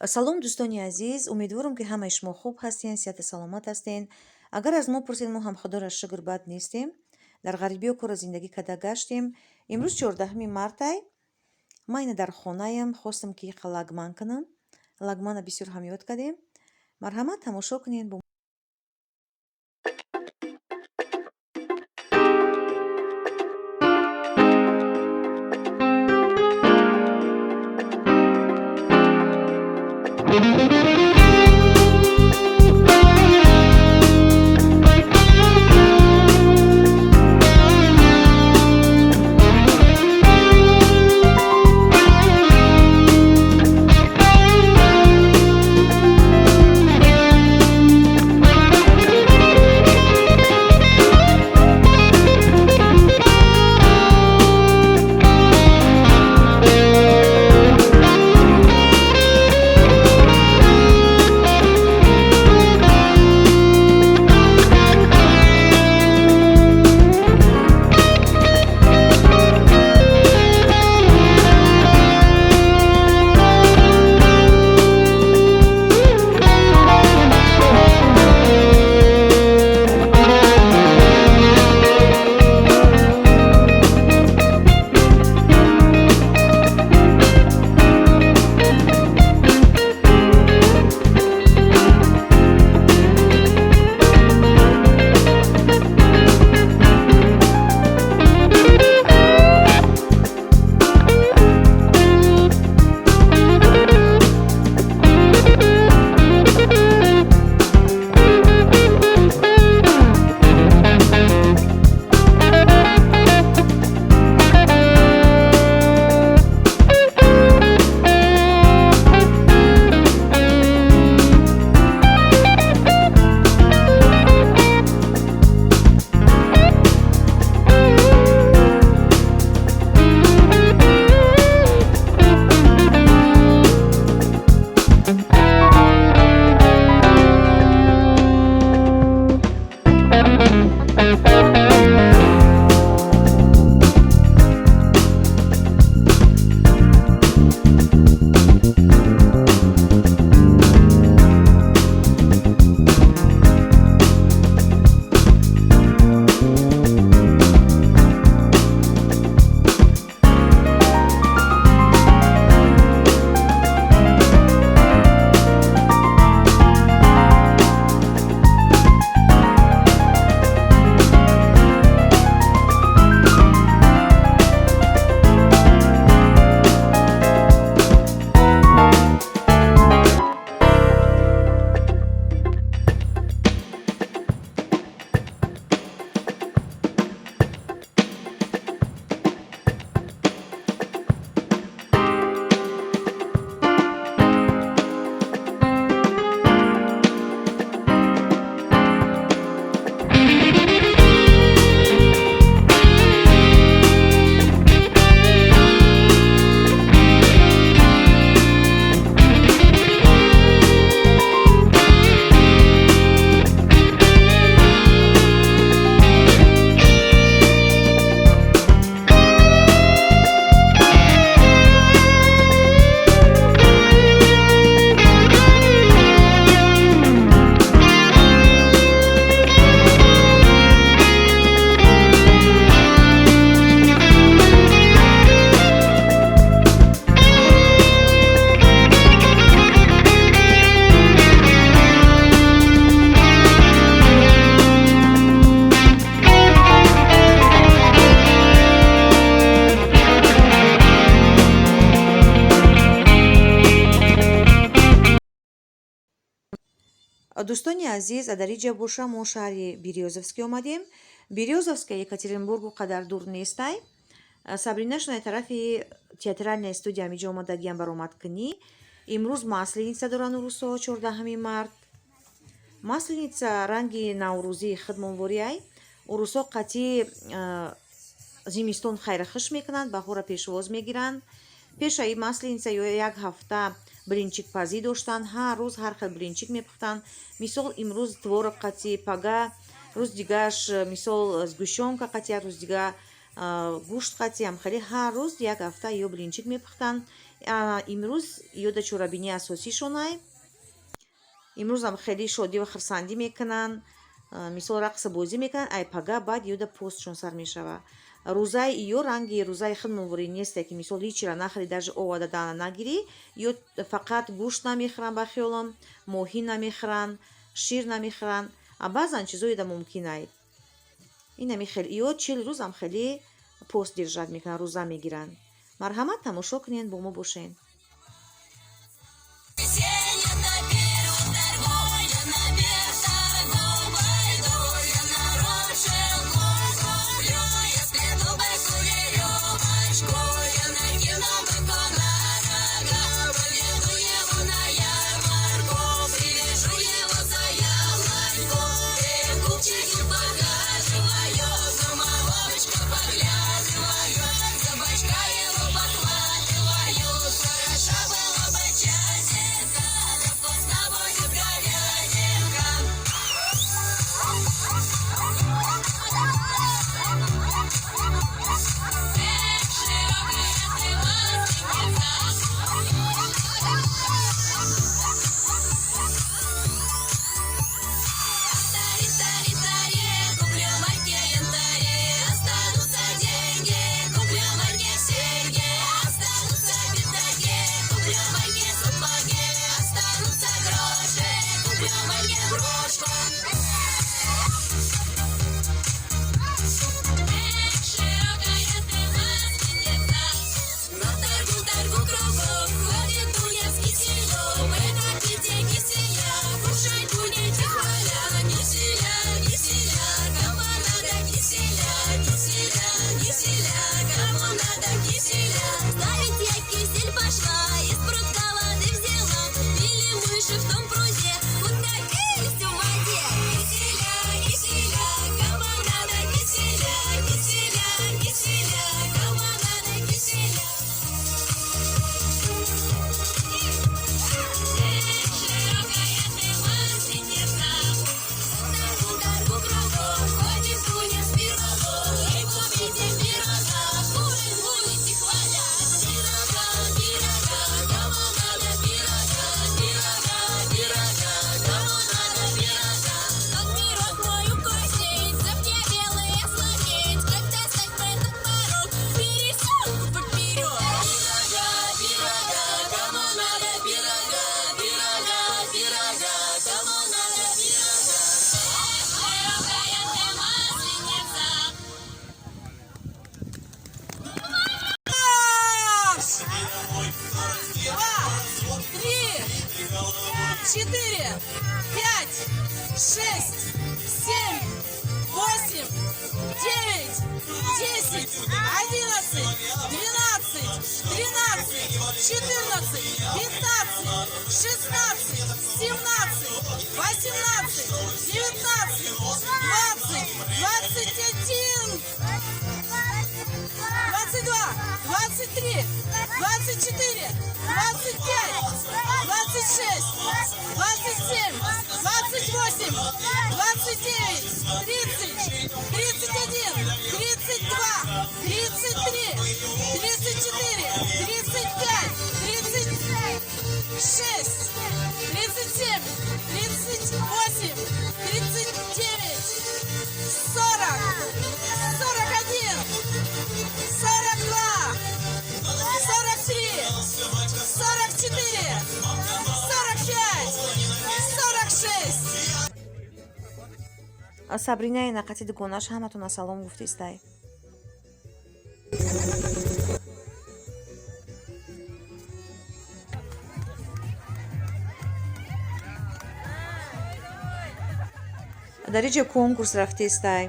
Салом, дӯстони азиз! Умедворам, ки ҳамаи шумо хуб ҳастен, сиҳату саломат ҳастен. Агар аз мо пурсед, мо ҳам, худоро шукр, бад нестем. Дар ғарибиё кору зиндагӣ карда гаштем. Имрӯз 14-уми мартай. Ман ина дар хонаям, хостам, ки иқа лагман кунам. Лагмана бисёр ҳам ёд кардем. Марҳамат, тамошо кунед. Дӯстони азиз, дар иҷа боша, мо шаҳри Берёзовский омадем. Берёзовский Екатеринбургу қадар дур нестай. Сабринашона тарафи театральная студия ҳамиҷа омадагиам баромадкунӣ. Имрӯз Масленица доранд урусо, 14-уми март. Масленица ранги наврӯзии хидмонвориай. Урусо қатъи зимистон хайрахиш мекунанд, баҳорро пешвоз мегиранд. Пешаи Масленица ё як ҳафта блинчикпазӣ доштанд, ҳар рӯз ҳар хел блинчик мепухтанд. Мисол, имрӯз творог қатъи, пага рӯз дигааш, мисол, сгущёнка қатъи, як рӯз дига Гӯшт қатиам хеле ҳар рӯз як ҳафта ё блинчик мепухтанд. Имрӯз ёда чорабинии асосишонай. Имрӯзам хеле шодӣ ва хурсандӣ мекунанд, мисол, рақса бозӣ мекунанд. Ай пага баъд ёда постшон сар мешавад. Рӯзаи ё ранги рӯзаи худмонворӣ несте, ки мисол ҳичира нахӯри, даже овада дана нагирӣ. Ё фақат гӯшт намехӯранд, ба хиёлам моҳӣ намехӯранд, шир намехӯранд, а баъзан чизоеда мумкинай. Инами хел ё 40 рӯзам хеле пост держать мекунанд, рӯза мегиранд. Марҳамат, тамошо кунед, бо мо бошед. Я на первом торгу, я на торгу пойду, я на рожелку куплю, я сплету быку веревочку, я накину быку на рога, поведу его на ярмарку, привяжу его за яблоньку. Эх, купчики похаживаю, самого бычка поглядываю, за бочка его подхватываю. Хороша была бычатинка, да вкусна будет говядинка. Эх, широкая ты масленица. Тари, тари, тари, куплю Марьке янтари, останутся деньги, куплю Марьке серьги, останутся пятаки, куплю Марьке сапоги, останутся гроши, куплю Марьке брошку. Эх, широкая ты масленица. На торгу, торгу кругом ходит Дуня с киселем. Это пейте киселя, кушать будете хваля. Киселя, киселя, кому надо киселя, киселя, киселя, кому надо киселя. Ставить я кисель пошла, из прудка воды взяла. Пили мыши в том пруде, утопились в воде. Киселя, киселя, кому надо киселя, киселя, киселя, кому надо киселя. Эх, широкая ты масленица. Торгу, торгу кругом ходит Дуня с пирогом. Эй, купите пирога, кушать будете хваля. Пирога, пирога, кому надо пирога, пирога, пирога, кому надо пирога. Как пирог мой укусить, зубки белые сломить, как достать этот порог, пересек поперек. Пирога, пирога, кому надо пирога, пирога, пирога, кому надо пирога. Эх, широкая ты масленица. Марш! Два, три, четыре, пять, шесть, семь, восемь, 9, 10, 11, 12, 13, 14, 15, 16, 17, 18, 19, 20, 21, 22, 23, 24, 25, 26, 27, 28, 29, 30, 31, 32, 33, 34, 35, 36, 37, 38, 39, 40, 41, 42, 43, 44, 45, 46. Сабринаи нақати дугонаш ҳаматона салом гуфтистай. Дар иҷо конкурс рафтестай,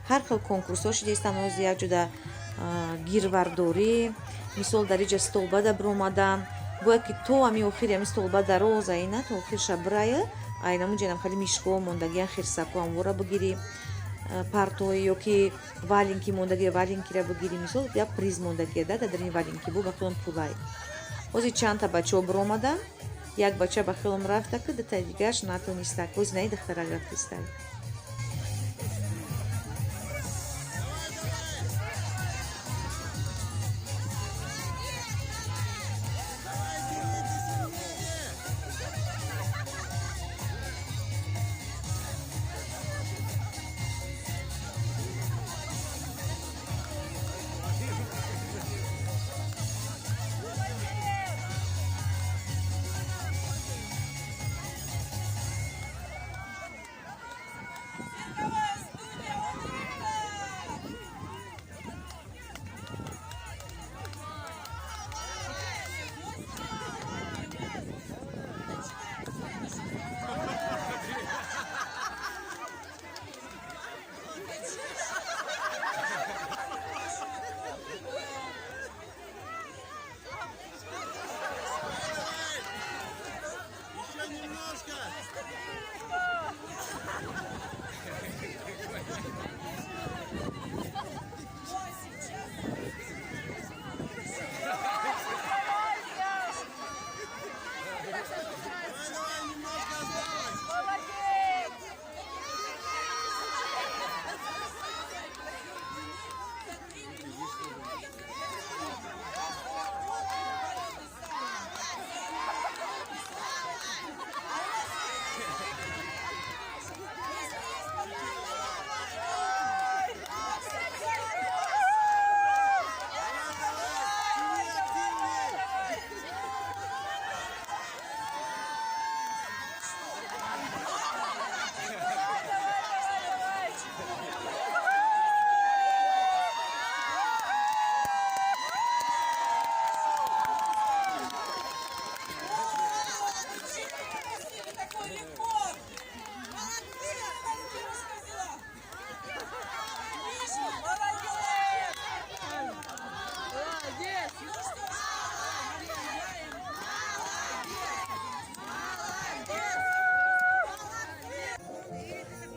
ҳар хел конкурсҳо шидестан. Ози якҷода гирвардорӣ, мисол, дар иҷа столбада биромадан бояд, ки то ами охири ами столба дароз айна то охирша бирая. Айнамуҷанам хеле мишко мондагиан, хирсако амвора бигирӣ, партои ё ки валенки мондагия, валенкира бигирӣ. Мисол, як приз мондагия да дар ин валенки бу ба хелом пулай. Ози чандта бачаҳо биромадан, як бача ба хелом рафта, ки дутаи дигараш натонистак. Ози наи духтарак рафтистай.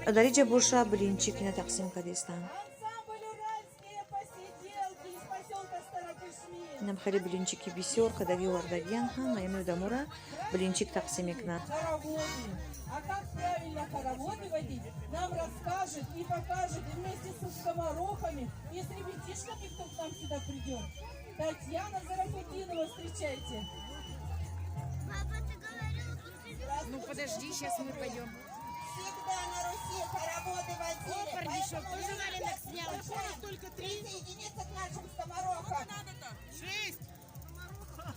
Дар иҷа боша, блинчик ина тақсим кардистанд. Ансамбль «Уральские посиделки» из поселка Старопышми. Инам хеле блинчики бисёр кадаги овардагиян, ҳама ин одамора блинчик тақсим мекунанд. Хороводы. А как правильно хороводы водить, нам расскажет и покажет, и вместе со скоморохами, и с ребятишками, кто к нам сюда придет. Татьяна Зарафутдинова, встречайте. Папа, ты говорил, Ну подожди, сейчас мы пойдем. Всегда на Руси хороводы водили. О, парнишок, Поэтому тоже мы валенок снял. приглашаем присоединиться к нашим скоморохам. Шесть.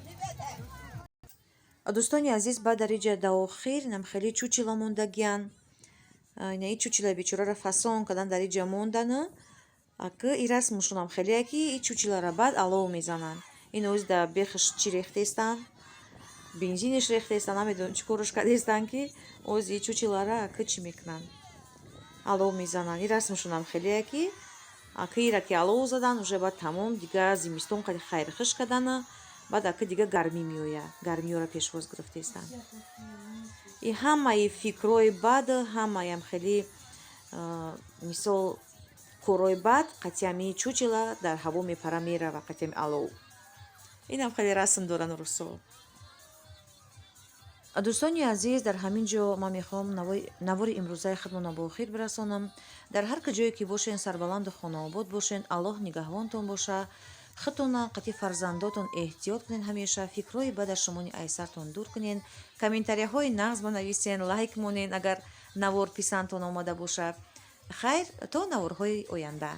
Ребята, Дӯстони азиз, баъд дар иҷа да охир инам хеле чучело мондагиян. Ина и чучелои бечораро фасон кардан, дар иҷа мондану акы и расмушонам хеле, ки и чучелоро баъд алов мезананд. Ин оз да бехаш чӣ рехтестанд, бензиниш рехтестанд, намедонам чӣ кораш кардестанд, ки оз и чучелоро акы чӣ мекунанд, алов мезананд. И расмушонам хеле, ки акы ира ки алов задан, уже баъд тамом, дига зимистон қади хайрхиш кардана, баъд акы дига гармӣ меояд, гармиёро пешвоз гирифтестанд. И ҳамаи фикрҳои бад, ҳамаям хеле, мисол, корҳои бад қатъи чучело дар ҳаво мепара, мерава қатъи алов. Инам хеле расм доранд русо. Дӯстони азиз, дар ҳамин ҷо ман мехоҳам навори имрӯзаи худмонро ба охир бирасонам. Дар ҳар куҷое ки бошен, сарбаланду хонаобод бошен, Аллоҳ нигаҳбонтон боша. Худтона қатъи фарзандотон эҳтиёт кунен, ҳамеша фикрҳои бад аз шумони айсартон дур кунен, комментарияҳои нағз банависен, лайк монен, агар навор писандтон омада бошад. Хайр, то наворҳои оянда.